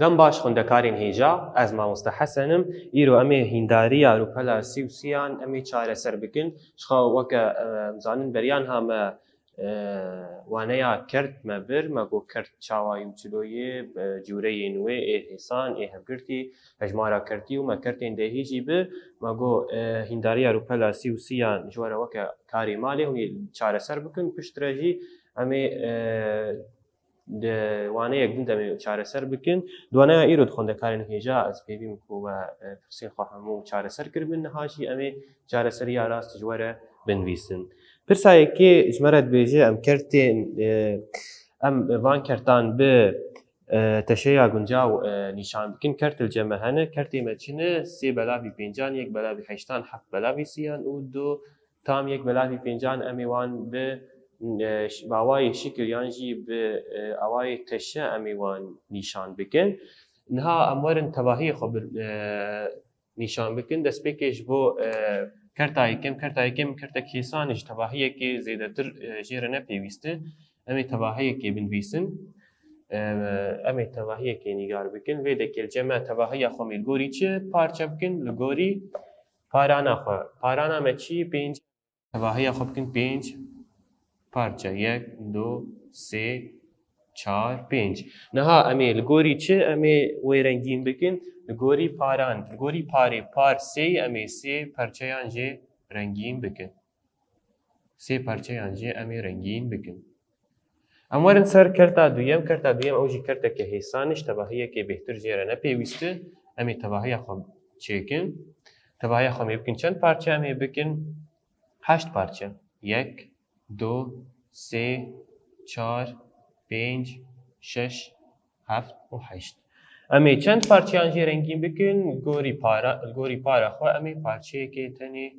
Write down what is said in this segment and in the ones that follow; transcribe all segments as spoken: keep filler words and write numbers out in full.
Em baş xwendekarên hêja, ez mamoste Hesen im. Îro em ê hîndariya rûpela sî û sêyan em ê çareser bikin. Ji xwe weke, e, em zanin beriya niha me, e, waneya kert me bir, me got kert çawa yû çilo yê, e, cûreyên wê, ê hêsan, ê hevgirtî, hejmara kertî û me kertên dehî jî bir. Me got, e, hîndariya rûpela sî û sêyan ji we re weke karê malê hûn ê çareser bikin, piştre jî em ê, e, di waneyek din de em ê çareser bikin. Di waneya îro di xwendekarên hêja ez pêvî min ku we, e, pirsên xwe hemû çareser kiribin, niha jî em ê çareseriya rast ji we re binivîsin. Pirsa yekê ji me re dibêje em kertên, e, em van kertan bi, e, teşeya guncaw, e, nîşan bikin. Kert li cem me hene, kertê me çi ne? Sê belavî pêncan, yek belavî heştan, heft belavî sêyan û du tam yek belavî pêncan em ê wan bi, e, ş-, bi awayê şikil yan jî bi, e, awayê teşe em ê wan nîşan bikin. Niha em werin tevahiyê xwe bi, e, nîşan bikin. Destpêkê ji bo, e, kerta yekem, kerta yekem kertek hêsan e, ji tevahiyekê zêdetir, e, jê re ne pêwîst e. Em ê tevahiyekê binivîsin. E, em ê tevahiyekê nîgar bikin. Vê dekê li cem me tevahiya xwe em ê li gorî çi parçe bikin? Li gorî parana xwe. Parana me çi? Pênc. Tevahiya xwe bikin pênc parçe. Yek, du, sê, çar, pênc. Niha em ê li gorî çi? Em ê wê rengîn bikin. Li gorî paran, li gorî parê par sê em ê sê parçeyan jê rengîn bikin. Sê parçeyan jê em ê rengîn bikin. Em werin ser kerta duyem. Kerta duyem ew jî kerteke hêsan e, ji tevahiyekê bêhtir jê re ne pêwîst e. Em ê tevahiya xwe çêkin. Tevahiya xwe em ê bikin çend parçe? Em ê bikin heşt parçe. Yek, du, sê, çar, pênc, şeş, heft û heşt. Em ê çend parçeyan jê rengîn bikin? Gorî para, gorî para xwe em ê parçeyekê tenê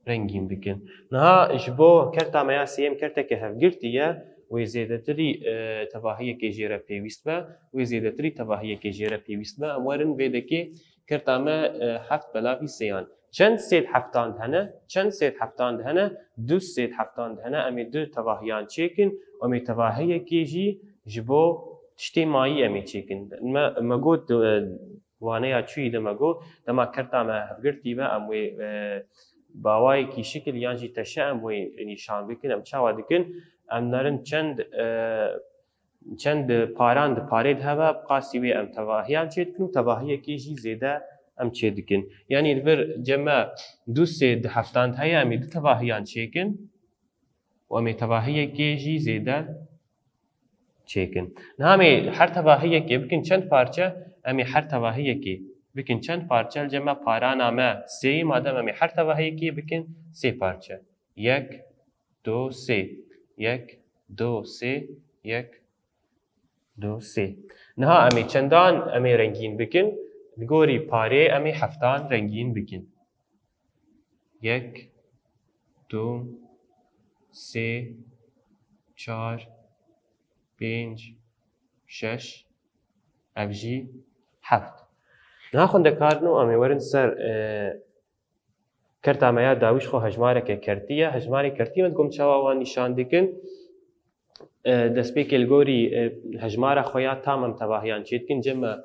rengîn bikin. Niha ji bo kerta me ya sêyem kerteke hevgirtî ye, wê zêdetirî, e, tevahiyekê jê re pêwîst be, wê zêdetirî tevahiyekê jê re pêwîst be. Em werin vê dekê kerta me, e, heft belavî sêyan. Çend sêd heftan hene? Çend sêd heftan hene? Du sêd heftan hene. Em ê du tevahiyan çêkin. Em ê tevahiyekê jî ji bo tiştê mayî em ê çêkin. Me, me got, e, waneya çûyî de me got, dema kerta me hevgirtî be, em wê, e, bi awayekî şikil yan jî teşe em wê nîşan bikin. Em çawa dikin? Em nerin çend, e, çend paran di parê de hebe, bi qasî wê em tevahiyan çê dikin û tevahiyekê jî zêde em çê dikin. Yanî li vir cem me du sêd heftan heye, em ê du tevahiyan çêkin û em ê tevahiyekê jî zêde çêkin. Niha em ê her tevahiyekê bikin çend parçe? Em ê her tevahiyekê bikin çend parçe? Li cem me parana me sê ye, madem em ê her tevahiyekê bikin sê parçe. Yek, du, sê. Yek, du, sê. Yek, du, sê. Niha em ê çendan em ê rengîn bikin? Li gorî parê em ê heftan rengîn bikin. Yek, du, sê, çar, pênc, şeş, ev jî heft. Niha xwendekarino em ê werin ser, e, kerta me ya dawî ji xwe hejmareke kertî ye. Hejmarê kertî me dikom çawa wan nîşan dikin. E, destpêkê li gorî, e, hejmara xwe ya tam em tevahiyan çêdikin. Cem me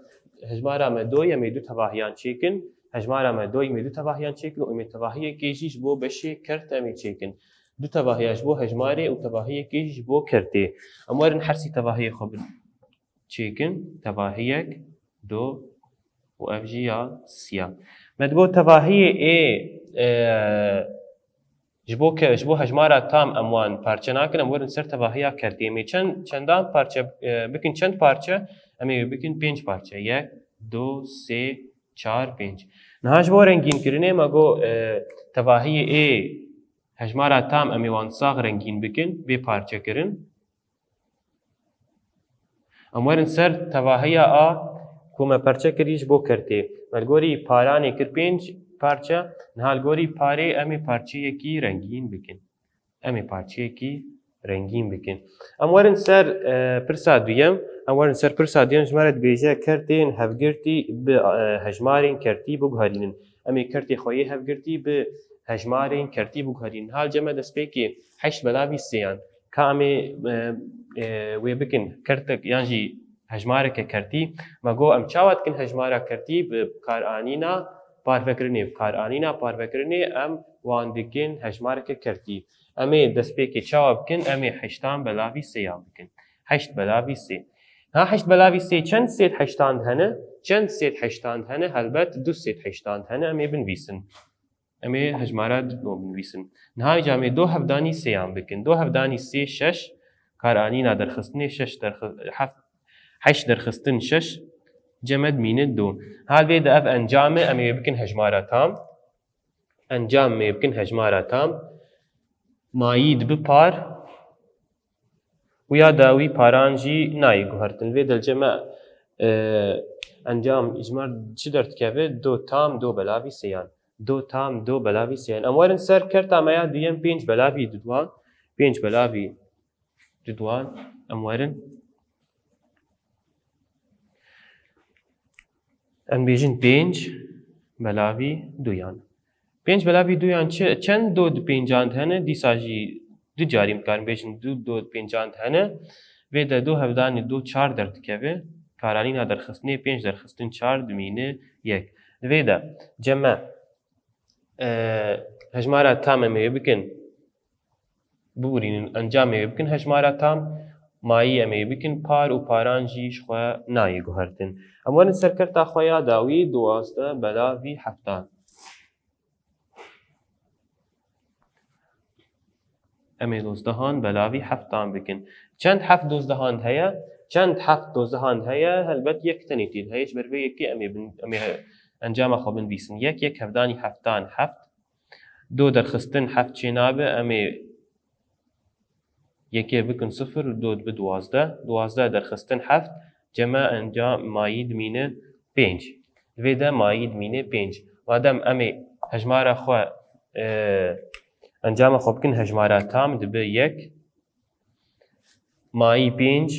hejmara me doyê em ê du tevahiyan çêkin. Hejmara me doyê em ê du tevahiyan çêkin û em ê tevahiyekê jî ji bo beşê kert em ê çêkin. Du tevahiya ji bo hejmarê û tevahiyekê jî ji bo kertê. Em werin her sî tevahiyê xwe bin çêkin. Tevahiyek, du û ev jî ya siya. Me digot tevahiyê ê, e, ji bo ke-, ji bo hejmara tam em wan parçe nakin, em werin ser tevahiya kertê. Em ê çend, çendan parçe, e, bikin çend parçe? Em ê bikin pênc parçe. Yek, du, sê, çar, pênc. Niha ji bo rengînkirinê me got, e, tevahiyê ê hejmara tam em ê wan sax rengîn bikin, bê parçe kirin. Em werin ser tevahiya a ku me parçe kirî ji bo kertê. Me li gorî paranê kir pênc parçe, niha li gorî parê em ê parçeyekî rengîn bikin. Em ê parçeyekî rengîn bikin. Em werin ser, e, pirsa duyem. Em werin ser pirsa duyem, ji me re dibêje kertên hevgirtî bi, e, hejmarên kertî biguherînin. Em ê kertê xwe yê hevgirtî bi hejmarên kertî biguherînin. Niha li cem me destpêkê heşt belavî sêyan. Ka em ê, e, e, wê bikin kertek yan jî hejmareke kertî. Me got em çawa dikin hejmara kertî? Bi karanîna parvekirinê. Bi karanîna parvekirinê em wan dikin hejmareke kertî. Em ê destpêkê çawa bikin? Em ê heştan belavî sêyan bikin. Heşt belavî sê. Ha, heşt belavî sê çend sêd heştan hene? Çend sêd heştan hene? Helbet du sêd heştan hene. Em ê binivîsin. Em ê hejmara du binivîsin. Niha îca em ê do hevdanî sêyan bikin. Do hevdanî sê şeş, karanîna derxistinê şeş derxi-, heft, heşt derxistin şeş, cem e dimîne do. Hal vê de ev encam e, em ê bikin hejmara tam. Encam em ê bikin hejmara tam. Mayî dibi par û ya dawî paran jî nayê guhertin. Vê de li cem e, e, encam, hejmar çi derdikeve? Do tam do belavî sêyan. Do tam do belavî sêyan. Em werin ser kerta me ya duyem, pênc belavî duduwan. Pênc belavî duduwan. Em werin. Em bêjin pênc belavî duyan. Pênc belavî duyan çi, çend do di pêncan de hene? Dîsa jî du carî em dikarin bêjin du do di pêncan de hene. Vê de do hevdanî do çar derdikeve. Karanîna derxistinê pênc derxistin çar dimîne yek. Di vê de cem e, e, hejmara tam em ê bikin, biborînin, encamê wê bikin hejmara tam, mayî em ê bikin par û paran jî ji xwe nayê guhertin. Em werin ser kerta xwe ya dawî, duwazdeh belavî heftan. Em ê dozdehan belavî heftan bikin. Çend heft dozdehan heye? Çend heft dozdehan heye? Helbet yek tenê tê de heye. Ji ber vê yekê em ê bin-, em ê he-, encama xwe binivîsin. Yek, yek hevdanî heftan heft. Do derxistin heft çênabe, em ê yekê bikin sifir û do dibe duwazdeh. Duwazdeh derxistin heft, cem e encam mayî dimîne pênc. Li vê de mayî dimîne pênc. Madem em ê hejmara xwe, e, encama xwe bikin hejmara tam, dibe yek. Mayî pênc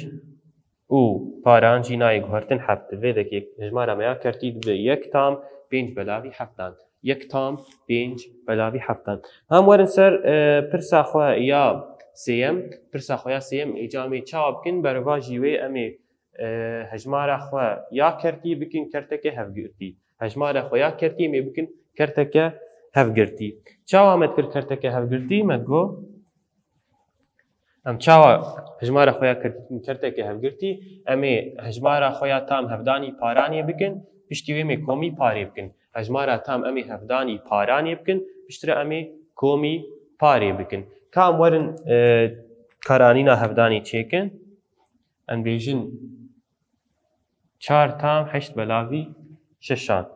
û paran jî nayê guhertin heft. Vê dekê hejmara me ya kertî dibe yek tam pênc belavî heftan. Yek tam pênc belavî heftan. Hem werin ser, e, pirsa xwe ya sêyem. Pirsa xwe ya sêyem, îca em ê çawa bikin? Berevajî wê em ê, e, hejmara xwe ya kertî bikin kerteke hevgirtî. Hejmara xwe ya kertî em ê bikin kerteke hevgirtî. Çawa me dikir kerteke hevgirtî? Me digot, Em çawa hejmara xwe ya ker-, kerteke hevgirtî, em ê hejmara xwe ya tam hevdanî paranê bikin, piştî wê em ê komî parê bikin. Hejmara tam em ê hevdanî paranê bikin, piştre em ê komî parê bikin. Ka em werin, e, karanîna hevdanî çêkin, em bêjin çar tam heşt belavî şeşan.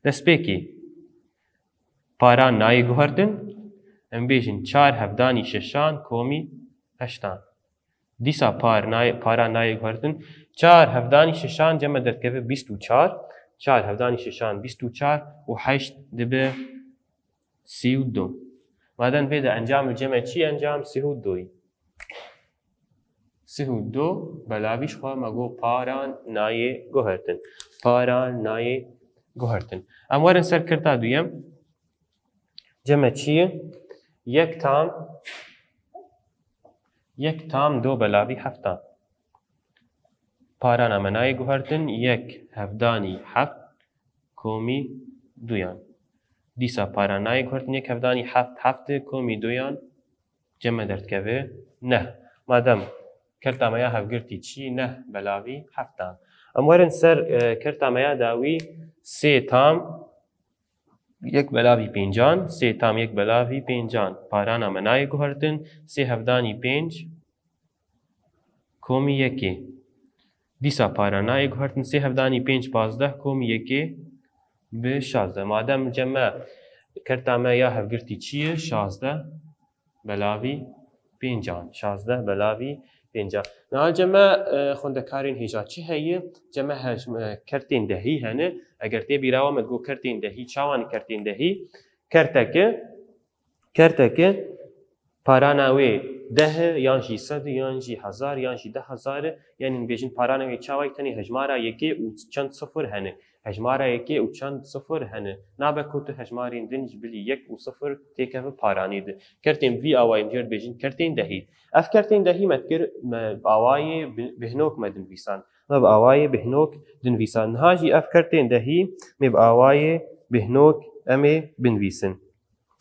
Destpêkê, paran nayê guhertin, em bêjin çar hevdanî şeşan komî heştan. Dîsa par nayê, paran nayê guhertin. Çar hevdanî şeşan cem e derdikeve bîst û çar. Çar hevdanî şeşan bîst û çar û heşt dibe sî û du. Madem vê de encam li cem e çi encam? Sî û du. Sî û du belavî ji xwe me got paran nayê guhertin. Paran nayê guhertin. Em werin ser kerta duyem. Cem e çi ye? Yek tam, yek tam do belavî heftan. Parana me nayê guhertin, yek hevdanî heft komî duyan. Dîsa paran nayê guhertin, yek hevdanî heft, heft komî duyan. Cem e derdikeve neh. Madem kerta me ya hevgirtî çi? Neh belavî heftan. Em werin ser, e, kerta me ya dawî, sê tam yek belavî pêncan, sê tam yek belavî pêncan. Parana me nayê guhertin, sê hevdanî pênc komî yekê. Dîsa para nayê guhertin, sê hevdanî pênc pazdeh komî yekê bi şazdeh. Madem cem e kerta me ya hevgirtî çi ye? Şazdeh belavî pêncan. Şazdeh belavî pêncan. Niha cem e, e, xwendekarên hêja çi heye? Cem e hej-, e, kertên dehî hene. Eger tê bîra we me digot kertên dehî, çawa ne kertên dehî? Kerteke, kerteke parana wê deh e, yan jî sed e, yan jî hezar, yan jî deh hezar e. Yanî bêjin paranê wê çawa ye, tenê hejmara yekê û çend sifir hene. Hejmara yekê û çend sifir hene. Nabe ku tu hejmarên din ji bilî yek û sifir têkeve paranê de. Kertên vî awayî em jê re dibêjin kertên dehî. Ev kertên dehî me dikir, me bi awayê bi-, bihnok me dinivîsan. Me bi awayê bihnok dinivîsan. Niha jî ev kertên dehî me bi awayê bihnok em ê binivîsin.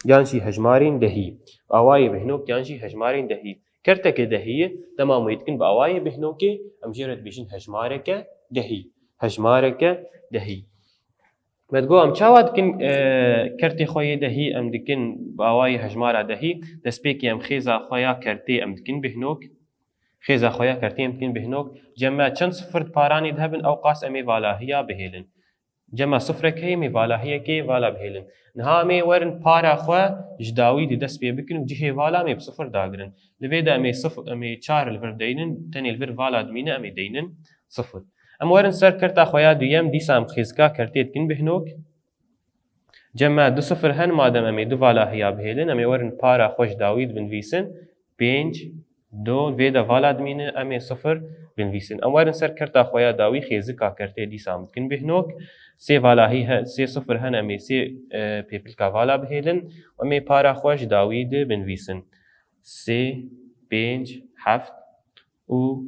Yan jî hejmarên dehî. Awayê bihnok yan jî hejmarên dehî. Kerteke dehî ye, dema em wê dikin bi awayê bihnokê, em jê re dibêjin hejmareke dehî. Hejmareke dehî. Me digot, em çawa dikin, e, kertê xwe yê dehî, em dikin bi awayê hejmara dehî, destpêkê em xêza xwe ya kertê em dikin bihnok. Xêza xwe ya kertê em dikin bihnok. Cem me çend sifir di paranê de hebin, ew qas em ê valahiya bihêlin. Cem me sifrek heye, em ê valahiyekê vala bihêlin. Niha em ê werin para xwe ji dawî de dest pê bikin û cihê vala em ê bi sifir dagirin. Li vê de em ê sif-, em ê çar li vir deynin, tenê li vir vala dimîne, em ê deynin sifir. Em werin ser kerta xwe ya duyem, dîsa em xêzika kertê dikin bihnok. Cem me du sifir hen, madem em ê du valahiya bihêlin, em ê werin para xwe ji dawî de binivîsin. Pênc, du, vê de vala dimîne, em ê sifir binivîsin. Em werin ser kerta xwe ya dawî, xêzika kertê dîsa em dikin bihnok. Sê valahî he-, sê sifir hen, em ê sê, e, pêpilka vala bihêlin. Em ê para xwe ji dawî de binivîsin. Sê, pênc, heft û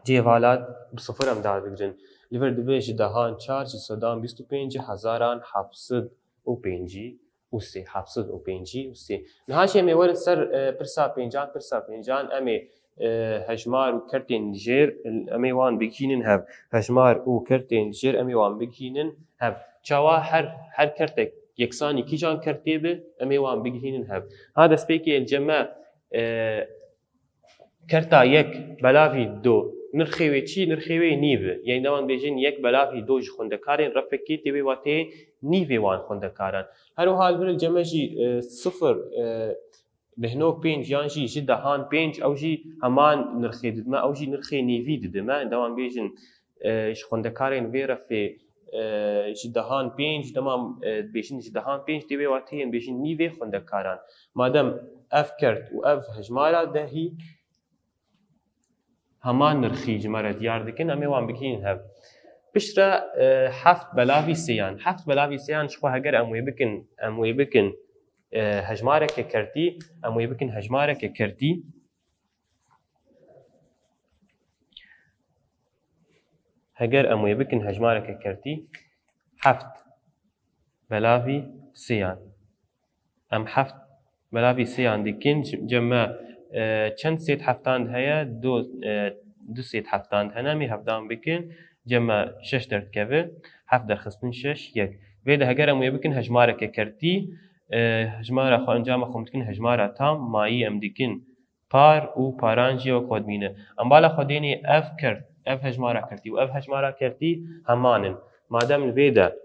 cihê vala bi sifir em dadigrin. Li vir dibe ji dehan çar, ji sedan bîst û pênc, ji hezaran heft sed û pêncî û sê, heft sed û pêncî û sê. Niha jî em ê werin ser, e, pirsa pêncan, pirsa pêncan em ê, e, hejmar û kertên jêr, em ê wan bigihînin hev. Hejmar û kertên jêr em ê wan bigihînin hev. Çawa her, her kertek yeksanî kîjan kertê be, em ê wan bigihînin hev. Ha destpêkê cem me, e, Kerta yek belavî du. Nirxê wê çi? Nirxê wê nîv e. Yanî dema em bêjin yek belavî du ji xwendekarên refekê, tê wê wateyê nîvê wan xwendekaran. Her wiha li vir cem me jî, e, sifir, e, bihnok pênc yan jî ji dehan pênc, ew jî heman nirxê didime, ew jî nirxê nîvî didime. Dema em bêjin, e, ji xwendekarên vê refê, e, ji dehan pênc, dema, e, dibêjin ji dehan pênc, tê wê wateyê em bêjin nîvê xwendekaran. Madem ev kert û ev hejmara dehî heman nirxî ji me re diyar dikin, em ê wan bigihînin hev. Piştre, e, heft belavî sêyan. Heft belavî sêyan ji xwe heger em wê bikin, em wê bikin, e, hejmareke kertî, em wê bikin hejmareke kertî. Heger em wê bikin hejmareke kertî, heft belavî sêyan. Em heft belavî sêyan dikin, cem me, e, çend sêd heftan heye? Du, e, du sêd heftan hene, em ê hevdan bikin, cem me şeş derdikeve, heft derxistin şeş, yek. Vê de heger em wê bikin hejmareke kertî, e, hejmara xwe, encama xwe em dikin hejmara tam, mayî em dikin par û paran jî wek xwe dimîne. Em bala xwe dênê ev kert, ev hejmara kertî û ev hejmara kertî heman in. Madem li vê de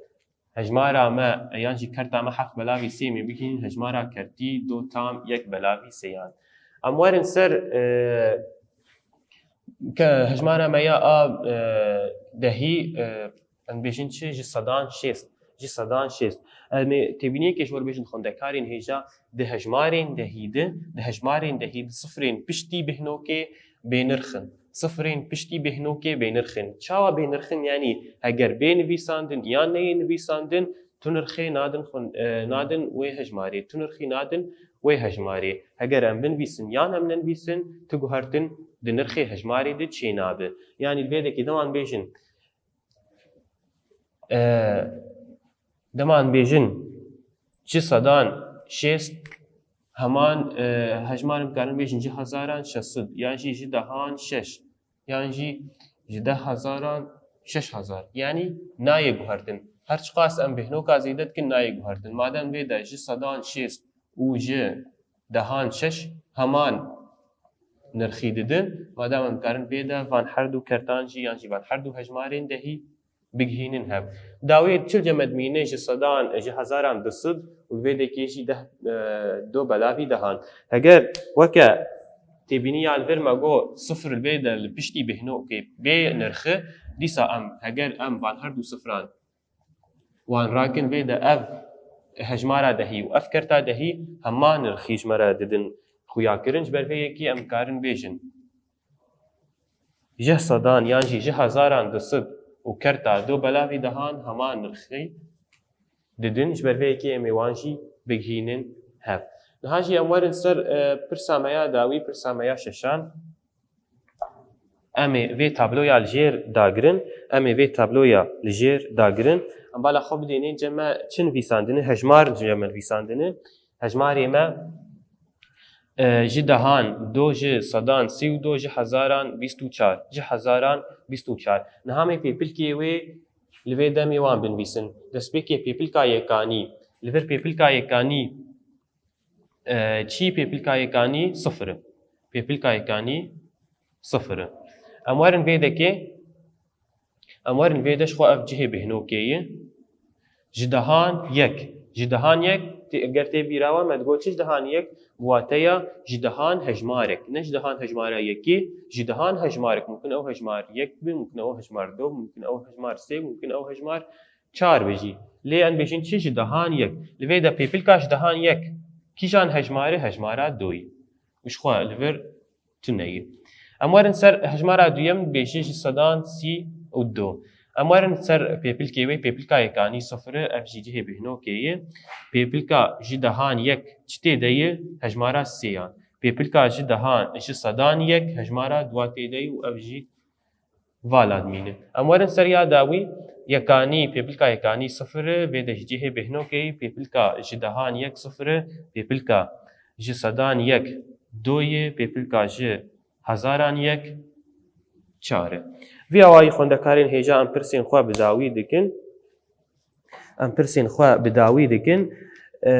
hejmara me, yan jî kerta me heft belavî sê, em ê bigihînin hejmara kertî du tam yek belavî sêyan. Em werin ser, e, ke hejmara me ya a, e, dehî, e, em bêjin çi? Ji sedan şêst. Ji sedan şêst. Em ê têbîniyekê ji we re bêjin xwendekarên hêja, di hejmarên dehî de, di hejmarên dehî de sifrên piştî bihnokê bênirx in. Sifrên piştî bihnokê bênirx in. Çawa bênirx in? Yanî heger bê nivîsandin yan neyê nivîsandin, tu nirxê nadin xwend-, e, nadin wê hejmarê, tu nirxî nadin wê hejmarê. Heger em binivîsin yan em nenivîsin, tu guhertin di nirxê hejmarê de çênabe. Yanî li vê dekê dema em bêjin, e, dema em bêjin ji sedan şêst heman, e, hejmar em karin bêjin ji hezaran şeş sed, yan jî ji dehan şeş, yan jî ji deh hezaran şeş hezar. Yanî nayê guhertin. Her çiqas em bêhnoka zêde dikin, nayê guhertin. Madem vê de ji sedan şêst û ji dehan şeş heman nirxî didin, madem em karin vê de van her du kertan jî, yan jî van her du hejmarên dehî bigihînin hev. Dawê çil cem me dimîne ji sedan, ji hezaran du sed û li vê dekê jî deh, e, du belavî dehan. Heger weke têbîniya li vir me got sifir li vê de li piştî bêhnokê bê nirxi, dîsa em, heger em van her du sifran wan rakin, vê de ev hejmara dehî û ev kerta dehî hema nirxî ji me re didin. xuyakirin. Ji ber vê yekê em karin bêjin ji sedan yan jî ji hezaran du sed û kerta do belavî dehan heman nirxî didin. Ji ber vê yekê em ê wan jî bigihînin hev. Niha jî em werin ser, e, pirsa me ya dawî, pirsa me ya şeşan. Em ê vê tabloya li jêr dagirin, em ê vê tabloya li jêr dagirin. Em bala xwe bidênê, cem me çi nivîsandine, hejmar cem me nivîsandine. Hejmarê me, e, ji dehan do, ji sedan sî û do, ji hezaran bîst û çar, ji hezaran bîst û çar. Niha em ê pêpilkê wê li vê demê wan binivîsin. Destpêkê pêpilka yekanî, li vir pêpilka yekanî, e, çi pêpilka yekanî sifir e. Pêpilka yekanî sifir e. Em werin vê dekê, em werin vê de ji xwe ev cihê bêhnokê ye. Ji dehan yek. Ji dehan yek, tê-, eger tê bîra we, me digot çi ji dehan yek? Bi wateya ji dehan hejmarek. Ne ji dehan hejmara yekê, ji dehan hejmarek. Mumkin ew hejmar yek be, mumkin ew hejmar do, mumkin ew hejmar sê, mumkin ew hejmar çar be jî. Lê em bêjin çi ji dehan yek. Li vê de pêpilka ji dehan yek kîjan hejmar e? Hejmara doyî. Û ji xwe li vir tune ye. Em werin ser hejmara duyem, dibêje ji sedan sî û do. Em werin ser pêpilkê wê, pêpilka yekanî sifir e, ev jî cihê bêhnokê ye. Pêpilka ji dehan yek çi tê de ye? Hejmara sêyan. Pêpilka ji dehan, ji sedan yek hejmara dua tê de ye û ev jî vala dimîne. Em werin ser ya dawî, yekanî, pêpilka yekanî sifir e, vê de ji cihê bêhnokê ye, pêpilka ji dehan yek sifir e, pêpilka ji sedan yek do ye, pêpilka ji hezaran yek çar e. Vî awayî xwendekarên hêja em pirsên xwe bi dawî dikin. Em pirsên xwe bi dawî dikin. E, e,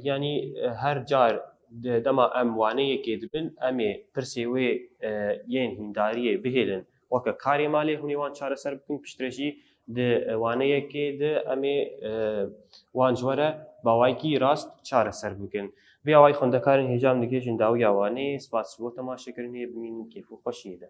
yanî her car di dema em waneyekê dibin, em ê pirsê wê, e, yên hîndariyê bihêlin weke karê malê, hûn ê wan çareser bikin, piştre jî di waneyekê de em ê, e, wan ji we re bi awayekî rast çareser bikin. Vê awayî xwendekarên hêja em digihêjin dawiya waneyê. Spas ji bo temaşekirinê, bimînin kêf û xweşiyê de.